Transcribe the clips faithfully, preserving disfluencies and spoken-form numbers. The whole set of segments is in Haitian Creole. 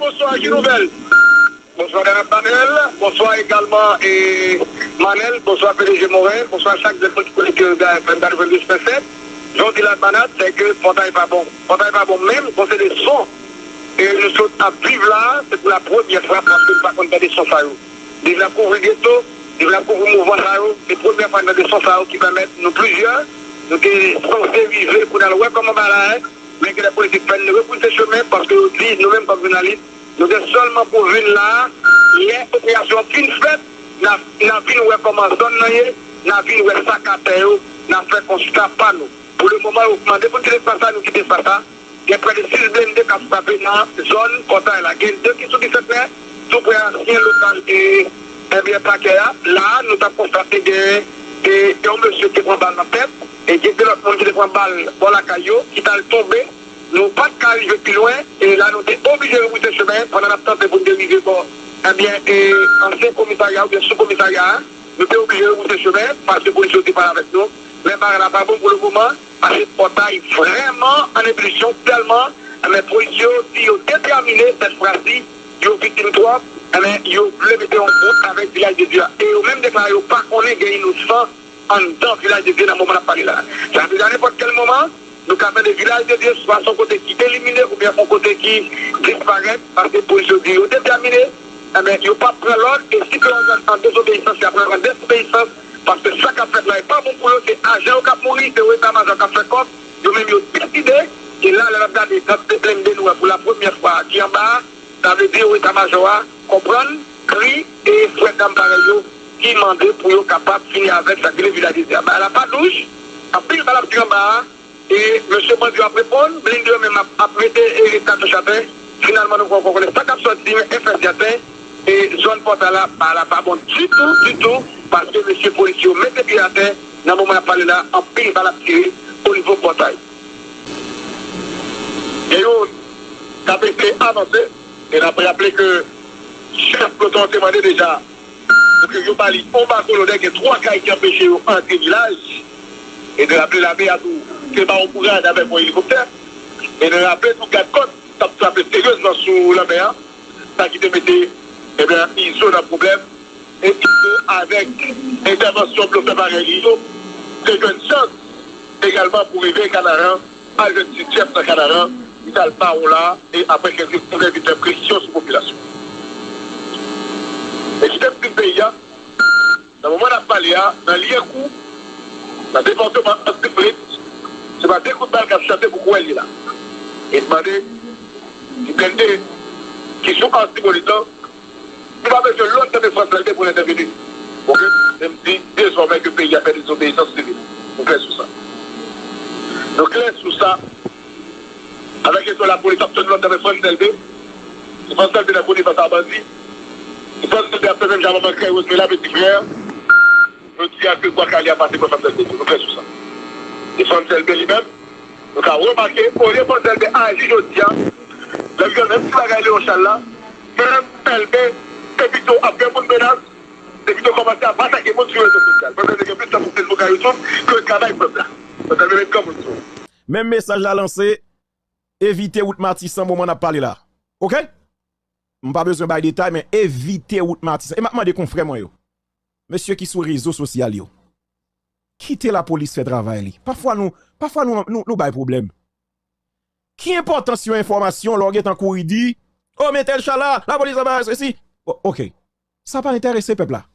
Bonswa, ki nouvèl? Bonswa, Dana Manel. Bonswa egalman, e, Manel. Bonswa, P D G Morin. Bonswa, chak de moun ki konekte yo nan F M katrevenndis pwen sèt. Jan w di la, Manel, se ke pòtay pa bon. Pòtay pa bon menm, bon, se de son. E nou sot ap viv la, se pou la premyè fwa, paske nou pa konn tande son sa yo. Depi l ap kouvri geto, depi l ap kouvri mouvman sa yo, se premyè fwa n tande son sa yo ki pèmèt nou plizyè, nou te sanse rive pou n al wè kòman bagay la ye, men gen de politik fè n repouse chemen, paske yo di, nou menm kòm jounalis, nou gen sèlman pou vin la, lè operasyon an fin fèt, n a, n a vin wè kòman zòn nan ye, n a vin wè sa k atè yo, n a fè konsta pa nou. Pou le moman, yo mande pou n kite espas la, nou kite espas la. Gen prè de sis blende k ap frape nan zòn pòtay la. Gen de ki sou bisantnè, tou prè ansyen lokal e, ebyen, pakè a. La a, nou t ap konstate gen, e, yon mesye ki te pran bal nan tèt, e gen de lòt moun ki te pran bal bò lakay yo, ki t al tonbe. Nou pa t ka rive pi lwen, e la nou te oblije rebouse chemen pandan n ap tante pou n te rive bò, ebyen, e, ansyen komisarya oubyen sou komisarya a. Nou te oblije rebouse chemen, paske polis yo te pale avèk nou. Men bagay la pa bon pou le moman, paske pòtay vrèman an ebulisyon, tèlman, men polis yo di yo detèmine, sèt fwa si, yo viktim twòp, men yo vle mete yon bout avèk Vilaj de Dye a. E yo menm deklare yo pa konnen gen inosan anndan Vilaj de Dye nan moman n ap pale la. Sa vle di a nenpòt kèl moman, nou ka tande Vilaj de Dye swa se yon kote ki elimine oubyen yon kote ki disparèt, paske polis yo di yo detèmine, enben, yo p ap pran lòd, e si ke yon zòn an dezobeyisans, y ap pran desobeyisans, paske sa k ap fèt la, e pa bon pou yo, se ajan yo k ap mouri, se eta majò k ap fè kòb, yo menm yo deside, e la, lè n ap gade kantite blende nou wè pou la premyè fwa ki anba a, sa vle di eta majò a konprann kri e frè dam parèy yo ki mande pou yo kapab fini avèk sa k rele Vilaj de Dye a. Bagay la pa douch, anpil bal ap tire anba a, e mesye bandi yo ap reponn, blende yo menm ap, ap mete, e, katouch atè. Finalman, nou poko konnen sa k ap sòti, men F S atè, e zòn pòtay la, bagay la pa bon ditou, ditou, paske mesye polis yo mete pye atè, nan moman n ap pale la, anpil bal ap tire o nivo pòtay. Gen youn k ap eseye avanse, e n ap raple ke chèf ploton an te mande deja pou ke yo ba li yon bako lodè, gen twa kay ki anpeche yo antre vilaj. E n raple lame a tou te ba yon bourad avèk yon elikoptè. E n raple tou gad kòt t ap frape seryezman sou lanmè a. Sa ki te mete, ebyen, Izo nan pwoblèm. E Izo, avèk entèvansyon blofè parèy li yo, te jwenn chans egalman pou rive Kanaran, al jwenn ti Jeff nan Kanaran, li t al ba w la, e apre kèk jou, pou evite presyon sou popilasyon. E kite m di peyi a, nan moman n ap pale a, nan Lyenkou, nan depatman Antibonit, se pa de kout bal k ap chante pou kwè li la. E mande, ki blende, ki sou Antibonit lan, nou pa bezwen lòd nan men Frantz Elbé pou l entèvini. Oke? E m di, dezòmè ke peyi a fè dezobeyisans sivil. Nou klè sou sa. Nou klè sou sa. Avèk kesyon lapolis ap tann lòd nan men Frantz Elbé. Si Frantz Elbé nan konivans a bandi, si Frantz Elbé ap fè menm jan manman Kay Rosemary la, peti frè, jodi a ke bwa kale a pase pran Frantz Elbé tou. Nou klè sou sa. E Frantz Elbé li menm, nou ka remake, olye Frantz Elbé aji jodi a, lè l jwenn menm ti bagay Leon Charles la, Frantz Elbé, te pito ap fè moun menas, te pito kòmanse ap atake moun sou rezo sosyal. Frantz Elbé gen plis tan pou Facebook ak YouTube ke travay pèp la. Frantz Elbé met granmoun sou ou. Menm mesaj la lanse, evite wout Matisan moman n ap pale la. Oke? M pa bezwen bay detay, men evite wout Matisan. E m ap mande konfrè mwen yo, mesye ki sou rezo sosyal yo, kite lapolis fè travay li. Pafwa nou, pafwa nou, nou, nou bay pwoblèm. Ki enpòtans yon enfòmasyon lè w gentan kouri di, "O, men tèl cha la, lapolis anba sesi." O-, oke. Sa pa enterese pèp la.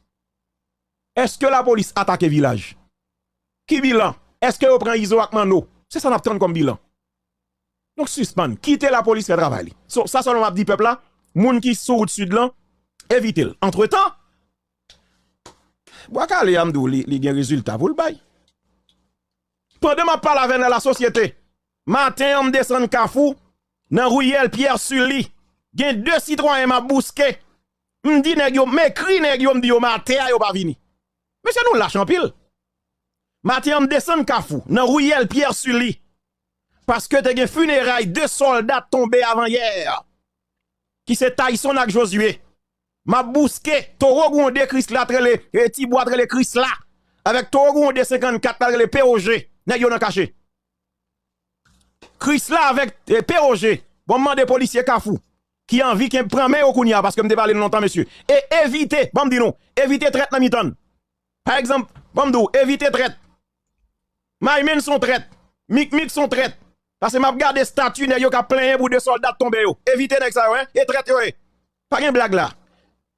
Èske lapolis atake vilaj? Ki bilan? Èske yo pran Izo ak Manno? Se sa n ap tann kòm bilan. Donk, sispann. Kite lapolis fè travay li. So, sa sèlman m ap di pèp la, moun ki sou wout sid lan, evite l. Antretan, bwa kale a, m di w, li, li gen rezilta pou l bay. Pandan m ap pale avè n nan lasosyete, maten an, m desann Kafou, nan riyèl Pierre Sully, gen de sitwayen m ap bouske. M di nèg yo, m ekri nèg yo, m di yo, men atè a yo pa vini. Mesye, nou lach anpil. Maten an, m desann Kafou, nan riyèl Pierre Sully, paske te gen fineray de sòlda tonbe avan yè, ki se Tayson ak Josué. M ap bouske towo gwonde Krisla t rele, e, ti bwa t rele Krisla, avèk towo gwonde senkannkat la t rele P O G. Nèg yo nan kache. Krisla avèk, e, P O G. Bon, m mande polisye Kafou, ki anvi ke pran men yo kounye a, paske m te pale l lontan, mesye. E evite, ban m di nou, evite trèt nan mitan n. Pa egzanp, ban m di w, evite trèt. Maymen se yon trèt. Mikmik se yon trèt. Paske m ap gade estati nèg yo k ap plenyen pou de sòlda t tonbe yo. Evite nèg sa yo, en. E trèt yo ye. Pa gen blag la.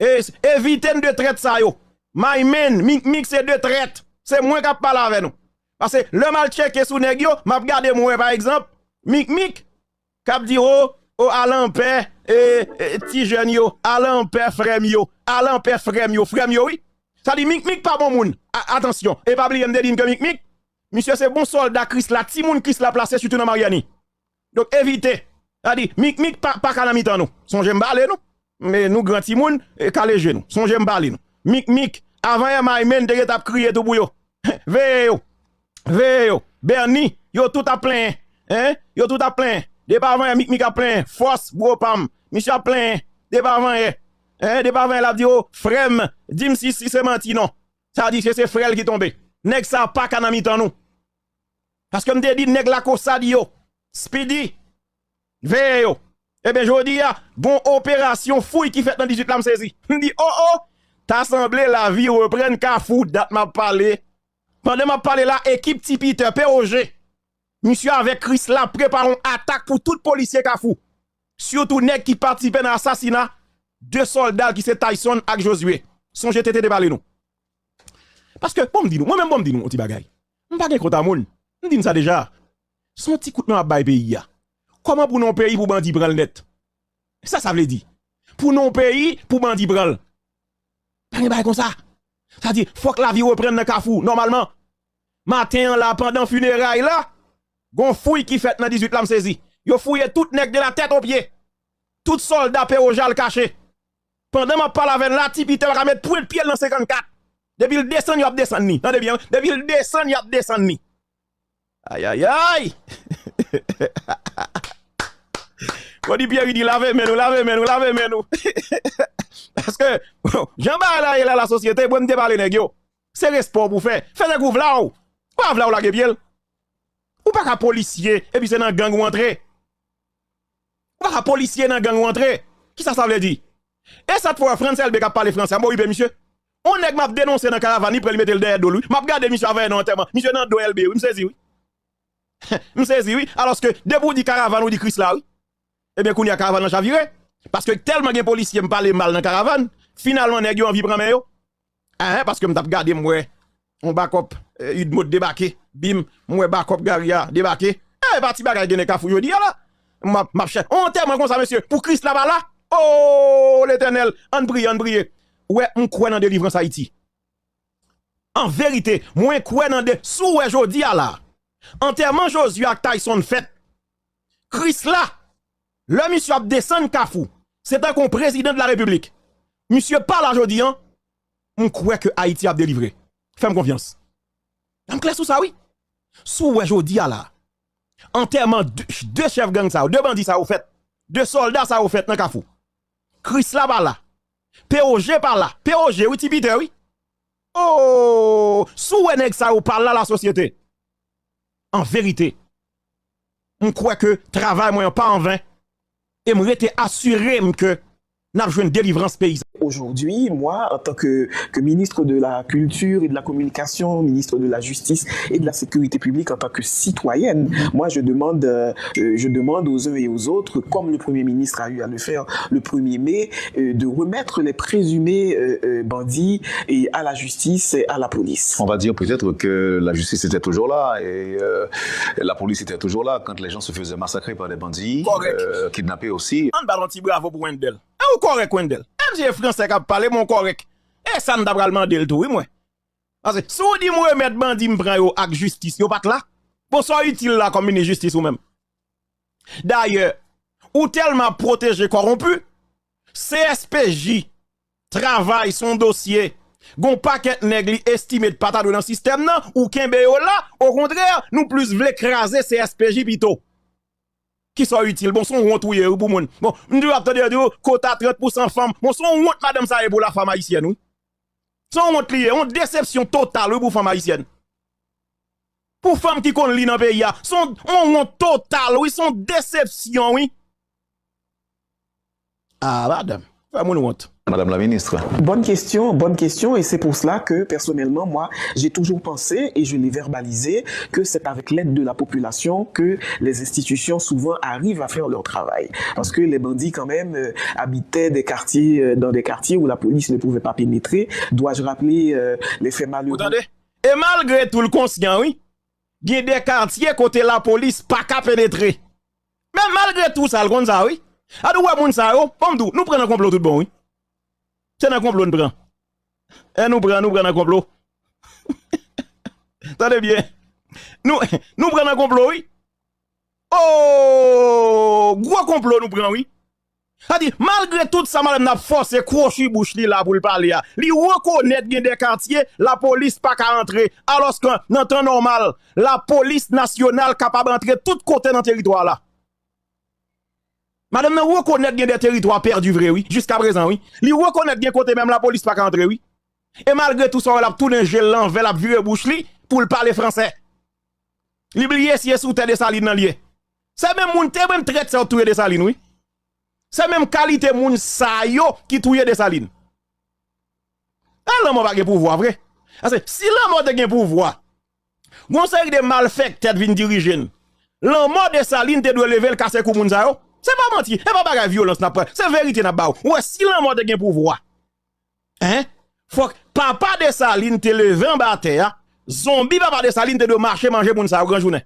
E, evite n de trèt sa yo. Maymen, Mikmik se de trèt. Se mwen k ap pale avè nou. Paske lè m al tcheke sou nèg yo, m ap gade m wè, pa egzanp, Mikmik k ap di, o, o, al an pè, e, e, ti jèn yo, al an pè, frè m yo, al an pè, frè m yo, frè m yo, wi. Sa di, Mikmik pa bon moun. A, atansyon, e pa bliye m te di n ke Mikmik, misye se bon sòlda Kris la, timoun Kris la plase, sitou nan Maryani. Donk, evite. Sa di, Mikmik pa, pa ka nan mitan nou. Sonje m pale nou. Men nou gran timoun, e, kale je nou. Sonje m pale nou. Mikmik, avan yè Maymen te gentan ap kriye tou pou yo. Veye yo. Veye yo. Bèni, yo tout ap plenyen. En? Yo tout ap plenyen. Depi avan yè Mikmik ap plenyen. Fòs, bro pa m. Misye ap plenyen. Depi avan yè. En? Depi avan yè l ap di, o, frè m, di m si, si se manti non. Sa di, se, se frè l ki tonbe. Nèg sa pa ka nan mitan nou. Paske m te di nèg lakosad yo, Speedy, veye yo. Ebyen, jodi a, gon operasyon fouy ki fèt nan dizuit la, m sezi. M di, o, o, ta sanble lavi reprann Kafou, dat m ap pale. Pandan m ap pale la, ekip Ti Peter, P O G, misye avèk Krisla prepare yon atak pou tout polisye Kafou. Sitou nèg ki patisipe nan asasina de sòlda ki se Tyson ak Josué. Sonje T T te pale nou. Paske, bon, m di nou, mwen menm, bon, m di nou yon ti bagay. M pa gen kont a moun. M di n sa deja. Se yon ti kout men m ap bay peyi a. Kòman pou n yon peyi pou bandi pran l nèt? Sa sa vle di? Pou n yon peyi pou bandi pran l. Pa gen bagay konsa. Sa di, fòk lavi reprann nan Kafou, nòmalman. Maten an la, pandan fineray la, gon fouy ki fèt nan dizuit la, m sezi. Yo fouye tout nèg de la tèt o pye. Tout sòlda P O G al kache. Pandan m ap pale avè n la, Ti Peter pa ka met pwent pye l nan senkannkat. Depi l desann, y ap desann li. Tande byen, wi. Depi l desann, y ap desann li. Ayayay! Rony Pierre di, lave men nou, lave men nou, lave men nou. Paske, jan bagay la ye la, lasosyete, mwen m te pale nèg yo. Se respè w pou fè. Fè nèg ou vla w. Ou pa vla w lage pye l. Ou pa ka polisye, epi se nan gang ou antre. Ou pa ka polisye nan gang ou antre. Kisa sa vle di? E sa t fè w wè Frantz Elbé k ap pale franse a, m okipe misye. On nèg m ap denonse nan karavàn, li pran li mete l dèyè do l, wi. M ap gade misye avè nan antèman. Misye nan do Elbé, wi, m sezi, wi. M sezi, wi. Alòske, depi w di karavàn, ou di Krisla, wi. Ebyen, kounye a, karavàn nan chavire. Paske tèlman gen polisye m pale mal nan karavàn, finalman, nèg yo anvi pran men yo. Enhen, paske m t ap gade, m wè yon bakòp, eh, Udmo t debake. Bim, m wè bakòp Gary a debake. Eh, e pa ti bagay gen nan Kafou jodi a la. M ap, m ap chè. On antèman konsa, mesye, pou Krisla pa la. O, Letènèl, ann priye, ann priye. Ou wè, m kwè nan delivrans Ayiti. An verite, mwen kwè nan de, si w wè jodi a la, antèman Josué ak Tyson fèt. Krisla, lè misye ap desann Kafou, se tankou yon prezidan de la repiblik. Misye pa la jodi an, m kwè ke Ayiti ap delivre. Fè m konfyans. Ann klè sou sa, wi. Si w wè jodi a la, antèman de, de chèf gang sa yo, de bandi sa yo fèt, de sòlda sa yo fèt nan Kafou. Krisla pa la. P O G pa la. P O G, wi, Ti Peter, wi. O, si w wè nèg sa yo pa la, lasosyete. An verite, m kwè ke travay mwen an pa anven, e m rete asire m ke n ap jwenn delivrans peyi sa. Aujourd'hui, moi, en tant que, que ministre de la Culture et de la Communication, ministre de la Justice et de la Sécurité publique, en tant que citoyenne, moi, je demande, euh, je, je demande aux uns et aux autres, comme le Premier ministre a eu à le faire le premier mai, euh, de remettre les présumés, euh, euh, bandits et à la justice, et à la police. On va dire peut-être que la justice était toujours là et, euh, la police était toujours là quand les gens se faisaient massacrer par des bandits, euh, kidnapper aussi. Ann ba l yon ti bravo pou Wendell. E ou kòrèk, Wendell. Menm si se fransè k ap pale, men ou kòrèk. E sa m ta pral mande l tou, wi, mwen. Paske si w di m remèt bandi m pran yo ak jistis, yo pa t la. Bon, sa w itil la kòm minis jistis ou menm? Dayè, ou tèlman ap pwoteje kòwonpi, C S P J travay sou yon dosye, gon pakèt nèg li estime pa ta dwe nan sistèm nan, ou kenbe yo la, okontrè, nou plis vle kraze C S P J pito. Kisa w itil? Bon, se yon wont ou ye, wi, pou moun. Bon, m toujou ap tande yo di, o, kota trant pousan fanm. Bon, se yon wont madanm sa ye pou lafanm ayisyèn, wi. Se yon wont li ye, yon desepsyon total, wi, pou fanm ayisyèn. Pou fanm ki konn li nan peyi a, se yon, yon wont total, wi, se yon desepsyon, wi. Ah, madanm, fè moun wont. Madame la ministre. Bonne question, bonne question, et c'est pour cela que personnellement, moi, j'ai toujours pensé, et je l'ai verbalisé, que c'est avec l'aide de la population que les institutions souvent arrivent à faire leur travail. Parce que les bandits, quand même, euh, habitaient des quartiers, euh, dans des quartiers où la police ne pouvait pas pénétrer. Dois-je rappeler euh, les faits malheureux? Ou tande? E malgre tou l konsyan, wi, gen de katye kote lapolis pa ka penetre. Men malgre tou sa, l konn sa, wi. A di w wè moun sa yo, ban m di w, nou pran nan konplo tout bon, wi. Se nan konplo n pran. E nou pran, nou pran nan konplo. Tande byen. Nou, nou pran nan konplo, wi. Oh, gwo konplo nou pran, wi. Sa di, malgre tout sa madanm nan ap fòse kwochi bouch li la pou l pale a, li rekonèt gen de katye lapolis pa ka antre, alòske nan tan nòmal, lapolis nasyonal kapab antre tout kote nan teritwa la. Madanm nan rekonèt gen de teritwa pèdi vre, wi, jiska prezan, wi. Li rekonèt gen kote menm lapolis pa ka antre, wi. E malgre tou sa, w wè l ap tounen je l lanvè, l ap vire bouch li pou l pale fransè. Li bliye si e sou tè Desalin nan li ye. Se menm moun, te menm trèt sa yo touye Desalin, wi. Se menm kalite moun sa yo ki touye Desalin. E lanmò pa gen pouvwa vre. Paske si lanmò te gen pouvwa, gon seri de malfèktè t vin dirije n. Lanmò Desalin te dwe leve l kase kou moun sa yo. Se pa manti, e pa bagay vyolans n ap pran, se verite n ap ba w. Ou wè, si lanmò te gen pouvwa, en, fòk papa Desalin te leve anba tè a, zonbi papa Desalin te dwe mache manje moun sa yo gran jounen.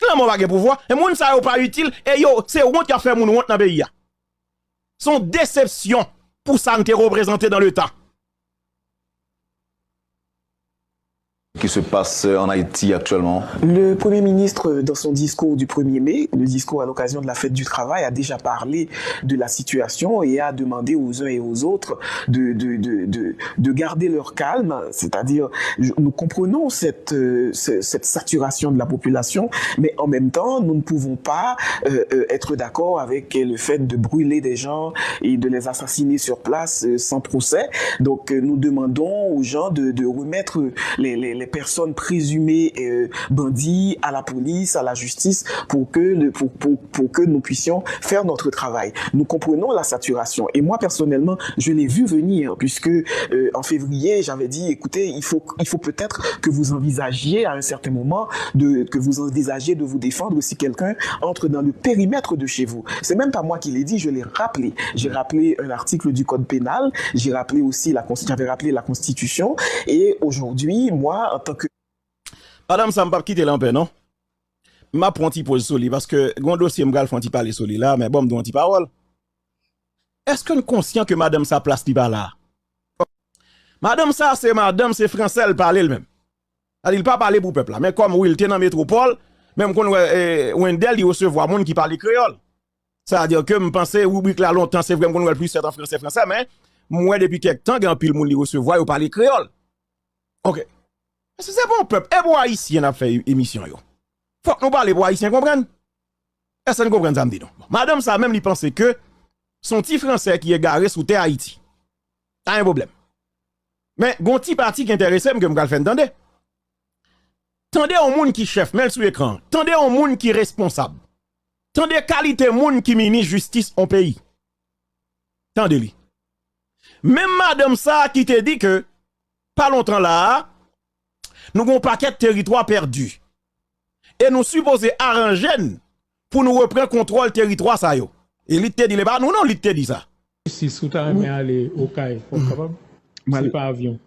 Lanmò pa gen pouvwa, e moun sa yo pa itil, e yo, se wont y ap fè moun wont nan peyi a. Se yon desepsyon pou sa n te reprezante dans le temps. Qui se passe en Haïti actuellement. Le Premier ministre, dans son discours du premier mai, le discours à l'occasion de la fête du travail, a déjà parlé de la situation et a demandé aux uns et aux autres de, de, de, de, de garder leur calme. C'est-à-dire, nous comprenons cette, euh, cette saturation de la population, mais en même temps, nous ne pouvons pas euh, euh, être d'accord avec le fait de brûler des gens et de les assassiner sur place euh, sans procès. Donc, euh, nous demandons aux gens de, de remettre les, les, les personnes présumées euh, bandits à la police, à la justice, pour que, le, pour, pour, pour que nous puissions faire notre travail. Nous comprenons la saturation. Et moi, personnellement, je l'ai vu venir, puisque euh, en février, j'avais dit, écoutez, il faut, il faut peut-être que vous envisagiez à un certain moment, de, que vous envisagiez de vous défendre si quelqu'un entre dans le périmètre de chez vous. C'est même pas moi qui l'ai dit, je l'ai rappelé. J'ai rappelé un article du code pénal, j'ai rappelé aussi la, j'avais rappelé la Constitution, et aujourd'hui, moi, en tant que... Madanm sa, m p ap kite l anpè, non. M ap pran yon ti poz sou li, paske gon dosye m pral fè yon ti pale sou li la, men bon, m di yon ti pawòl. Èske n konsyan ke madanm sa plas li pa la? Madanm sa, se madanm, se fransè l pale l menm. Sa di l pa pale pou pèp la. Men kòm wi, l te nan metwopòl, men m konn wè eh, Wendell li resevwa moun ki pale kreyòl. Sa di ke m panse ribrik la lontan, se vre m konn wè l plis fèt an fransè, fransè, men m wè depi kèk tan gen anpil moun li resevwa, yo pale kreyòl. Ok. Se, se pou yon pèp, e pou ayisyen n ap fè emisyon yo. Fòk nou pale pou ayisyen konprann. Èske n konprann sa m di nou? Bon, madanm sa menm li panse ke se yon ti fransè ki egare sou tè Ayiti. Pa gen pwoblèm. Men gon ti pati ki enterese m ke m pral fè n tande. Tande yon moun ki chèf, men l sou ekran an. Tande yon moun ki responsab. Tande kalite moun ki minis jistis yon peyi. Tande li. Menm madanm sa a ki te di ke pa lontan la a, nou gen yon pakèt teritwa pèdi. E nou sipoze aranje n pou nou repran kontwòl teritwa sa yo. E li t te di, li pa nou non, li t te di sa. Si, si w ta renmen ale Okay, fò w kapab. Se pa avyon.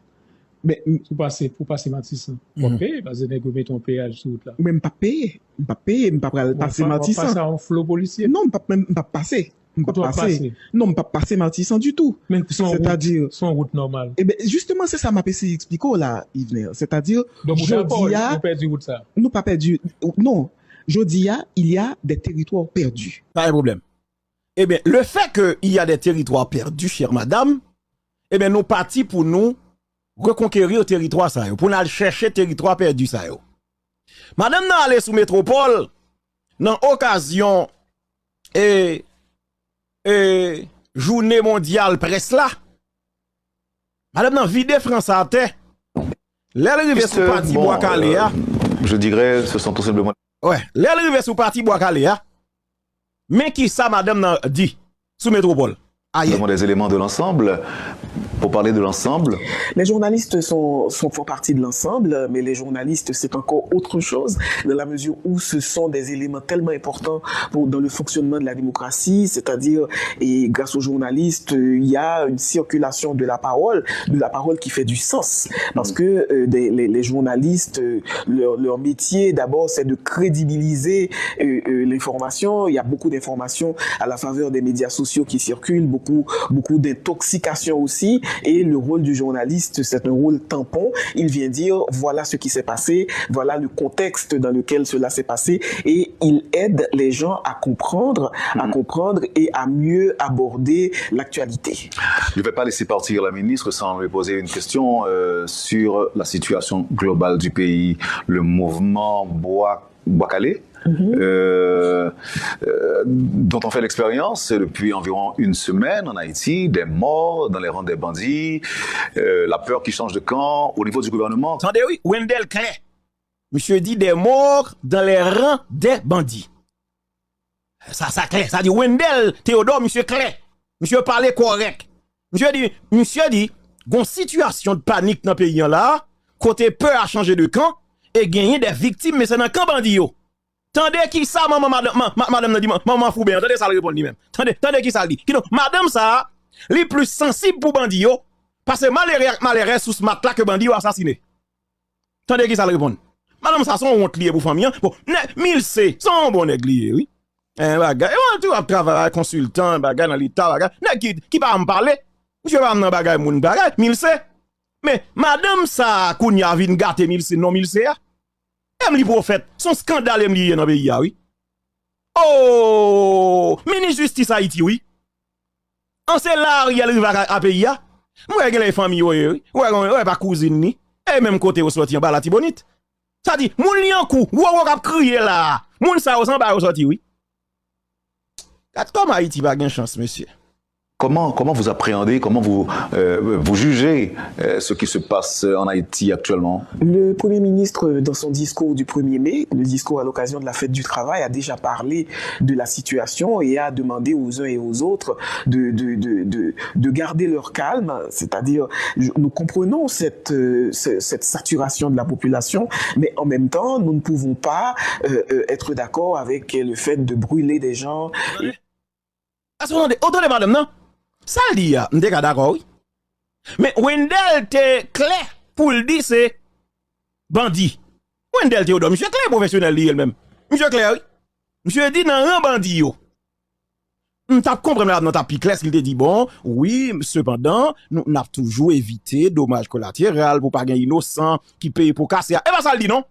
Si w pase, pou pase Matisan, w ap peye, paske nèg yo mete yon peyaj sou wout la. Men m p ap peye. M p ap peye, m pa pral pase Matisan. W ap pase a yon flo polisye. Non, m p ap, m p ap pase. M p ap pase. Non, m p ap pase Matisan ditou. Men se yon wout, se yon wout nòmal. Eben, jisteman, se sa m ap eseye eksplike w la, Yvener. Sètadi, jodi a, nou pa pèdi, non. Jodi a, il y a des territoires perdus. Pa gen pwoblèm. Eben, le fait que il y a des territoires perdus, chère madame, eben, nou pati pou nou rekonkeri teritwa sa yo, pou n al chèche teritwa pèdi sa yo. Madanm nan ale sou Metwopòl nan okazyon e, e jounen mondyal près la. Madanm nan vide Frans atè. Lè l rive sou pati Bwa Kale a. Je dirais, ce sont tout simplement. Wè, lè l rive sou pati Bwa Kale a. Men kisa madanm nan di sou Metwopòl. Ayè. Nous avons des éléments de l'ensemble. Pour parler de l'ensemble, Les journalistes sont, sont, font partie de l'ensemble, mais les journalistes, c'est encore autre chose, dans la mesure où ce sont des éléments tellement importants pour, dans le fonctionnement de la démocratie, c'est-à-dire, et grâce aux journalistes, euh, il y a une circulation de la parole, de la parole qui fait du sens, parce que euh, des- les, les journalistes, euh, leur, leur métier, d'abord, c'est de crédibiliser euh, euh, l'information. Il y a beaucoup d'informations à la faveur des médias sociaux qui circulent, beaucoup, beaucoup d'intoxication aussi. Et le rôle du journaliste, c'est un rôle tampon. Il vient dire, voilà ce qui s'est passé, voilà le contexte dans lequel cela s'est passé, et il aide les gens à comprendre, à comprendre et à mieux aborder l'actualité. Je ne vais pas laisser partir la ministre sans lui poser une question euh, sur la situation globale du pays, le mouvement Bois, Bois Calé. Euh, euh, dont on fait l'expérience depuis environ une semaine en Haïti, des morts dans les rangs des bandits, euh, la peur qui change de camp au niveau du gouvernement. Tande wi, Wendell Clair. Misye di des morts dans les rangs des bandits. Sa, sa klè. Sa di Wendell Theodore, misye klè. Misye pale kòrèk. Misye di, misye di, gon sitiyasyon de panik nan peyi an la, kote pè a chanje de kan, e genyen de viktim, men se nan kan bandi yo. Tande kisa manman madanm, ma, ma, madanm nan di, manman Fouben an, tande sa l reponn li menm. Tande, tande kisa l di. Kidonk, madanm sa a, li plis sansib pou bandi yo, pase malere ak malere sou smat la ke bandi yo asasine. Tande kisa l reponn. Madanm sa se yon wont li ye pou fanmi an. Bon, nèg Milse, se yon bon nèg li ye, wi. En bagay, e w tou ap travay ak konsiltan, bagay nan leta, bagay. Nèg ki, ki pa janm pale. Misye pa janm nan bagay moun, bagay, Milse. Men, madanm sa a, kounye a vin gate Milse, non Milse a. Emily Prophète, se yon skandal Emily ye nan peyi a, wi. Oh! Minis jistis Ayiti, wi. An se la Ariel rive a, a peyi a. M wè gen lè fanmi yo ye, wi. Ou wè, ou wè pa kouzin ni. E menm kote yo sòti anba Latibonit. Sa di, moun li an kou, wowo k ap kriye la. Moun sa yo se anba yo sòti, wi. Gad kòman Ayiti pa gen chans, mesye. Comment, comment vous appréhendez, comment vous, euh, vous jugez euh, ce qui se passe en Haïti actuellement ? Le Premier ministre, dans son discours du premier mai, le discours à l'occasion de la fête du travail, a déjà parlé de la situation et a demandé aux uns et aux autres de, de, de, de, de garder leur calme, c'est-à-dire, je- nous comprenons cette, euh, ce- cette saturation de la population, mais en même temps, nous ne pouvons pas euh, euh, être d'accord avec le fait de brûler des gens. Èske w tande, w tande madanm nan? Sa l di a, m te ka dakò, wi. Men Wendell te klè pou l di se bandi. Wendell Theodore, misye klè pwofesyonèl li ye l menm. Misye klè, wi. Misye di nan ran bandi yo. M t ap konprann madanm nan t ap pi klè si l te di, bon, wi, sepandan, nou n ap toujou evite domaj kolateral pou pa gen inosan ki peye po kase a. E pa sa l di, non.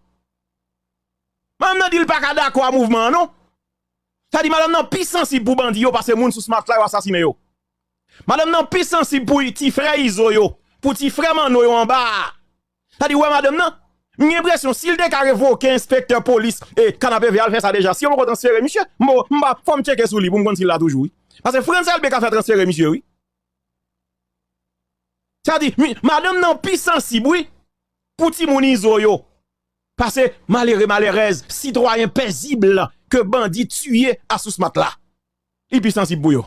Madanm nan di l pa ka dakò a mouvman an, non. Sa di madanm nan pi sansib pou bandi yo pase moun sou smat la yo asasinen yo. Madanm nan pi sansib pou ti frè Izo yo, pou ti frè Manno yo anba a. Sa di, w wè madanm nan, m gen enpresyon si l te ka revoke enspektè polis e Kanapevè a, l fè sa deja. Si yo poko transfere misye, m po- m pa, fò m tcheke sou li pou m konn si l la toujou, wi. Pase Frantz Elbé ka fè transfere misye, wi. Sa di, mi- madanm nan pi sansib, wi, pou timoun Izo yo. Pase malere, malerèz, sitwayen pezib ke bandi tiye asou smat la. Li pi sansib pou yo.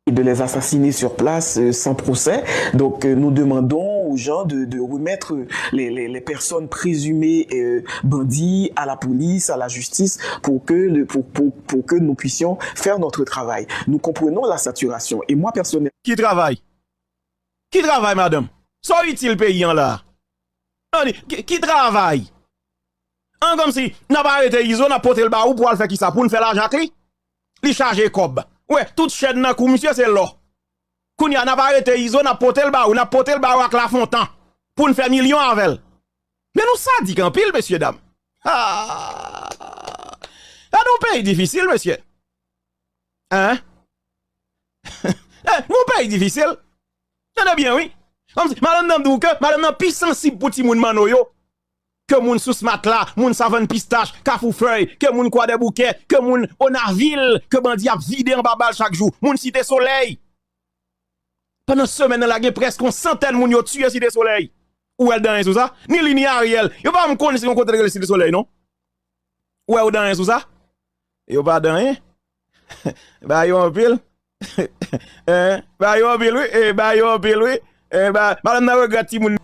De les assassiner sur place euh, sans procès. Donc euh, nous demandons aux gens de, de remettre les, les- les personnes présumées euh, bandits à la police, à la justice, pour que, le- pour, pour- pour que nous puissions faire notre travail. Nous comprenons la saturation. Et moi, personnellement, Ki travay? Ki travay, madanm? Sa w itil peyi an la? An di, ki, ki travay? An kòmsi, n ap arete Izo, n ap pote l ba ou pou al fè kisa? Pou n fè lajan ak li? Li chaje kòb. Ou wè, tout chèn nan kou misye se lò. Kounye a, n ap arete Izo, n ap pote l ba ou, n ap pote l ba ou ak Lafontan. Pou n fè milyon avè l. Men nou sadik anpil, mesye dam. Ah! Gade yon peyi difisil, mesye. Hein? Eh, yon peyi difisil. Tande byen, wi. Kòmsi, madanm nan di w ke madanm nan pi sansib pou timoun Manno yo ke moun sou smat la, moun savann pistach, kafou fèy, ke moun Kwadèboukè, ke moun Onavil, ke bandi ap vide anba bal chak jou, moun Site Solèy. Pandan semèn nan la, gen prèske yon santèn moun yo tiye Site Solèy. Ou wè l dan anyen sou sa? Ni li ni Ariel. Yo pa menm konnen si yon kote rele Site Solèy, non. Ou wè yo dan anyen sou sa? Yo pa dan anyen. Ba yo anpil. Hein? Ba yo anpil, wi. Eh, ba yo anpil, wi. Eh, ba, madanm nan regrèt timoun.